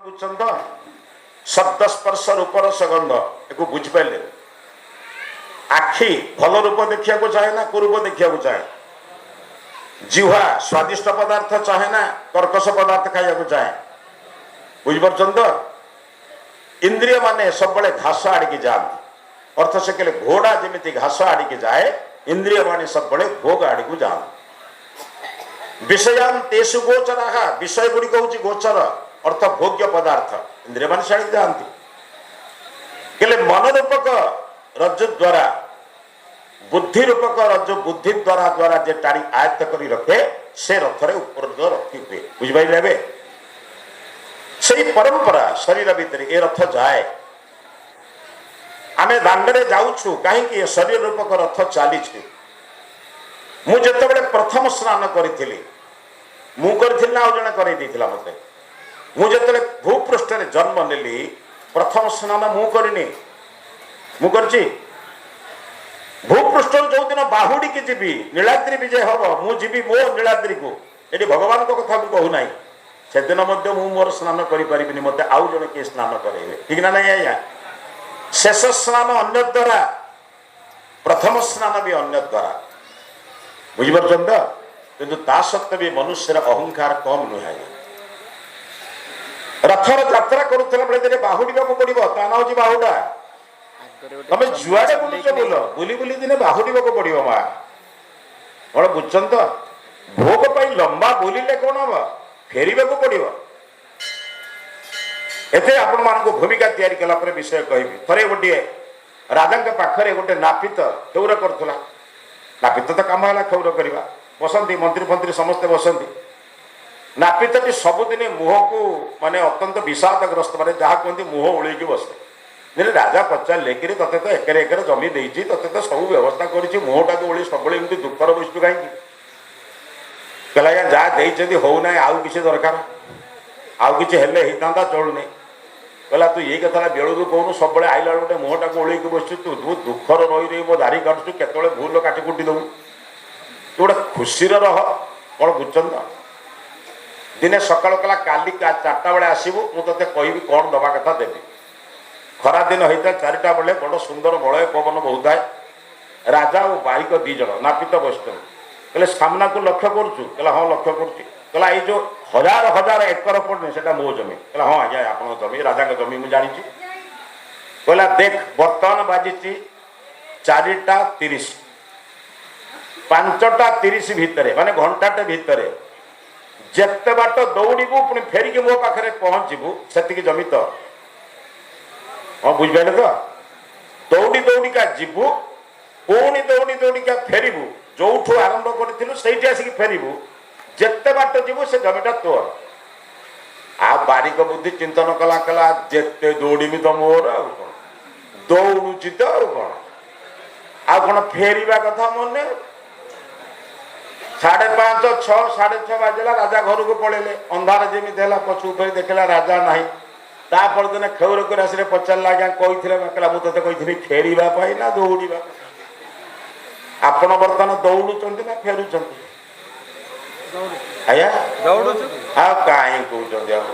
ବୁଝୁଛନ୍ତି ତ? ଶବ୍ଦ, ସ୍ପର୍ଶ, ରୂପ, ରସ, ଗନ୍ଧ, ଏକୁ ବୁଝିପାରିଲେ? ଆଖି ଭଲ ରୂପ ଦେଖିବାକୁ ଚାହେଁ ନା କୁରୂପ ଦେଖିବାକୁ ଚାହେଁ? ଜିହ୍ୱା ସ୍ୱାଦିଷ୍ଟ ପଦାର୍ଥ ଚାହେଁ ନା କର୍କଶ ପଦାର୍ଥ ଖାଇବାକୁ ଚାହେଁ? ବୁଝିପାରୁଛନ୍ତି ତ? ଇନ୍ଦ୍ରିୟ ମାନେ ସବୁବେଳେ ଘାସ ଆଡ଼ିକି ଯାଆନ୍ତି। ଅର୍ଥ ସେ କହିଲେ, ଘୋଡ଼ା ଯେମିତି ଘାସ ଆଡ଼ିକି ଯାଏ, ଇନ୍ଦ୍ରିୟ ମାନେ ସବୁବେଳେ ଭୋଗ ଆଡ଼ିକୁ ଯାଆନ୍ତି। ବିଷୟାନ ତେଷୁ ଗୋଚରାଃ, ବିଷୟ ଗୁଡ଼ିକ ହଉଛି ଗୋଚର, ଅର୍ଥ ଭୋଗ୍ୟ ପଦାର୍ଥ। ଇନ୍ଦ୍ରିୟ ମାନେ ସିଆଡ଼ିକି ଯାଆନ୍ତି। ହେଲେ ମନ ରୂପକ ରଜ୍ଜୁ ଦ୍ୱାରା, ବୁଦ୍ଧି ରୂପକ ରଜ୍ଜୁ ବୁଦ୍ଧି ଦ୍ୱାରା ଯେ ଟାଣି ଆୟତ୍ତ କରି ରଖେ, ସେ ରଥରେ ଉପରଦ ରଖି ହୁଏ। ବୁଝିପାରିଲେ? ଏବେ ସେଇ ପରମ୍ପରା ଶରୀର ଭିତରେ ଏ ରଥ ଯାଏ। ଆମେ ଦାଣ୍ଡରେ ଯାଉଛୁ କାହିଁକି? ଏ ଶରୀର ରୂପକ ରଥ ଚାଲିଛି। ମୁଁ ଯେତେବେଳେ ପ୍ରଥମ ସ୍ନାନ କରିଥିଲି, ମୁଁ କରିଥିଲି ନା ଆଉ ଜଣେ କରେଇ ଦେଇଥିଲା ମତେ? ମୁଁ ଯେତେବେଳେ ଭୂପୃଷ୍ଠରେ ଜନ୍ମ ନେଲି, ପ୍ରଥମ ସ୍ନାନ ମୁଁ କରିନି। ମୁଁ କରିଛି? ଭୂପୃଷ୍ଠରୁ ଯୋଉଦିନ ବାହୁଡ଼ିକି ଯିବି, ନୀଳାଦ୍ରି ବିଜୟ ହବ, ମୁଁ ଯିବି ମୋ ନୀଳାଦ୍ରିକୁ, ଏଠି ଭଗବାନଙ୍କ କଥା ମୁଁ କହୁନାହିଁ, ସେଦିନ ମଧ୍ୟ ମୁଁ ମୋର ସ୍ନାନ କରିପାରିବିନି। ମତେ ଆଉ ଜଣେ କିଏ ସ୍ନାନ କରେଇବେ। ଠିକ ନା ନାଇଁ ଆଜ୍ଞା? ଶେଷ ସ୍ନାନ ଅନ୍ୟ ଦ୍ୱାରା, ପ୍ରଥମ ସ୍ନାନ ବି ଅନ୍ୟ ଦ୍ୱାରା। ବୁଝିପାରୁଛନ୍ତି ତ? କିନ୍ତୁ ତା ସତ୍ତ୍ୱେ ବି ମନୁଷ୍ୟର ଅହଙ୍କାର କମ ନୁହେଁ ଆଜ୍ଞା। ରଥର ଯାତ୍ରା କରୁଥିଲା ବେଳେ ଦିନେ ବାହୁଡ଼ିବାକୁ ପଡିବ। ତା ନାଁ ହଉଛି ବାହୁଡା। ତମେ ଯୁଆଡେ ବୁଲୁଛ ବୁଲ, ବୁଲି ବୁଲି ଦିନେ ବାହୁଡ଼ିବାକୁ ପଡିବ ମା। କଣ ବୁଝୁଛନ୍ତି ତ? ଭୋଗ ପାଇଁ ଲମ୍ବା ବୁଲିଲେ କଣ ହବ? ଫେରିବାକୁ ପଡିବ। ଏତେ ଆପଣମାନଙ୍କୁ ଭୂମିକା ତିଆରି କଲା ପରେ ବିଷୟ କହିବି। ଥରେ ଗୋଟିଏ ରାଜାଙ୍କ ପାଖରେ ଗୋଟେ ନାପିତ କ୍ଷୌର କରୁଥିଲା। ନାପିତ ତ କାମ ହେଲା କ୍ଷୌର କରିବା। ବସନ୍ତି ମନ୍ତ୍ରୀ ଫନ୍ତ୍ରୀ ସମସ୍ତେ ବସନ୍ତି। ନାପିତଟି ସବୁଦିନେ ମୁହଁକୁ ମାନେ ଅତ୍ୟନ୍ତ ବିଷାଦଗ୍ରସ୍ତ, ମାନେ ଯାହା କୁହନ୍ତି ମୁହଁ ଓଳେଇକି ବସେ। ଦିନେ ରାଜା ପଚାରିଲେ, କିରେ, ତତେ ତ ଏକରେ ଏକରେ ଜମି ଦେଇଛି, ତତେ ତ ସବୁ ବ୍ୟବସ୍ଥା କରିଛି, ମୁହଁଟାକୁ ଓଳି ସବୁବେଳେ ଏମିତି ଦୁଃଖର ବସିଛୁ କାହିଁକି? କହିଲା, ଆଜ୍ଞା, ଯାହା ଦେଇଛନ୍ତି ହଉନାହିଁ, ଆଉ କିଛି ଦରକାର, ଆଉ କିଛି ହେଲେ ହେଇଥାନ୍ତା, ଚଳୁନି। କହିଲା, ତୁ ଏଇ କଥାଟା ବେଳରୁ କହୁନୁ? ସବୁବେଳେ ଆଇଲା ବେଳକୁ ଗୋଟେ ମୁହଁଟାକୁ ଓଳେଇକି ବସିଛୁ। ତୁ ଦୁଃଖର ରହି ରହି ମୋ ଦାଢ଼ି କାଟୁଛୁ, କେତେବେଳେ ଭୁଲ କାଟି କୁଟି ଦବୁ। ତୁ ଗୋଟେ ଖୁସିରେ ରହ। କ'ଣ ବୁଝୁଛନ୍ତି ତ? ଦିନେ ସକାଳୁ କହିଲା, କାଲି 4ଟା ବେଳେ ଆସିବୁ, ମୁଁ ତୋତେ କହିବି କ'ଣ ଦବା କଥା ଦେବି। ଖରା ଦିନ ହେଇଥାଏ, 4ଟା ବେଳେ ବଡ଼ ସୁନ୍ଦର ମଳୟ ପବନ ବହୁଥାଏ। ରାଜା ଓ ବାରିକ ଦି ଜଣ ନାପିତ ବସିଛନ୍ତି। କହିଲେ, ସାମ୍ନାକୁ ଲକ୍ଷ୍ୟ କରୁଛୁ? କହିଲା, ହଁ, ଲକ୍ଷ୍ୟ କରୁଛି। କହିଲା, ଏଇ ଯୋଉ ହଜାର ହଜାର ଏକର ପଡୁନି, ସେଟା ମୋ ଜମି। କହିଲା, ହଁ ଆଜ୍ଞା, ଆପଣଙ୍କ ଜମି, ରାଜାଙ୍କ ଜମି, ମୁଁ ଜାଣିଛି। କହିଲା, ଦେଖ, ବର୍ତ୍ତମାନ ବାଜିଛି 4ଟା 30। 5ଟା 30 ଭିତରେ, ମାନେ ଘଣ୍ଟାଟେ ଭିତରେ ଯେତେ ବାଟ ଦୌଡ଼ିବୁ, ପୁଣି ଫେରିକି ମୋ ପାଖରେ ପହଞ୍ଚିବୁ, ସେତିକି ଜମି ତ। ହଁ, ବୁଝିପାରିଲେ ତ? ଦୌଡ଼ି ଦୌଡ଼ିକା ଯିବୁ, ପୁଣି ଦୌଡ଼ି ଦୌଡ଼ିକା ଫେରିବୁ, ଯୋଉଠୁ ଆରମ୍ଭ କରିଥିଲୁ ସେଇଠି ଆସିକି ଫେରିବୁ, ଯେତେ ବାଟ ଯିବୁ ସେ ଜମିଟା ତୋର। ଆଉ ବାରିକ ବୁଦ୍ଧି ଚିନ୍ତନ କଲା, କଲା, ଯେତେ ଦୌଡ଼ିବି ତ ମୋର, ଆଉ କଣ? ଦୌଡୁଛି ତ, ଆଉ କଣ? ଆଉ କଣ ଫେରିବା କଥା ମନେ? 5:30, 6, 6:30 ବାଜିଲା, ରାଜା ଘରକୁ ପଳେଇଲେ। ଅନ୍ଧାର ଯେମିତି ହେଲା, ପଛକୁ ଫେରି ଦେଖିଲା ରାଜା ନାହିଁ। ତା ପରଦିନ କ୍ଷୌର କରି ଆସିଲେ, ପଚାରିଲା, ଆଜ୍ଞା, କହିଥିଲେ। କହିଲା, ମୁଁ ତତେ କହିଥିଲି ଫେରିବା ପାଇଁ ନା ଦୌଡ଼ିବା ପାଇଁ? ଆପଣ ବର୍ତ୍ତମାନ ଦୌଡୁଛନ୍ତି ନା ଫେରୁଛନ୍ତି ଆଜ୍ଞା? ଦୌଡୁଛୁ। ଆଉ କାହିଁ କହୁଛନ୍ତି? ଆଉ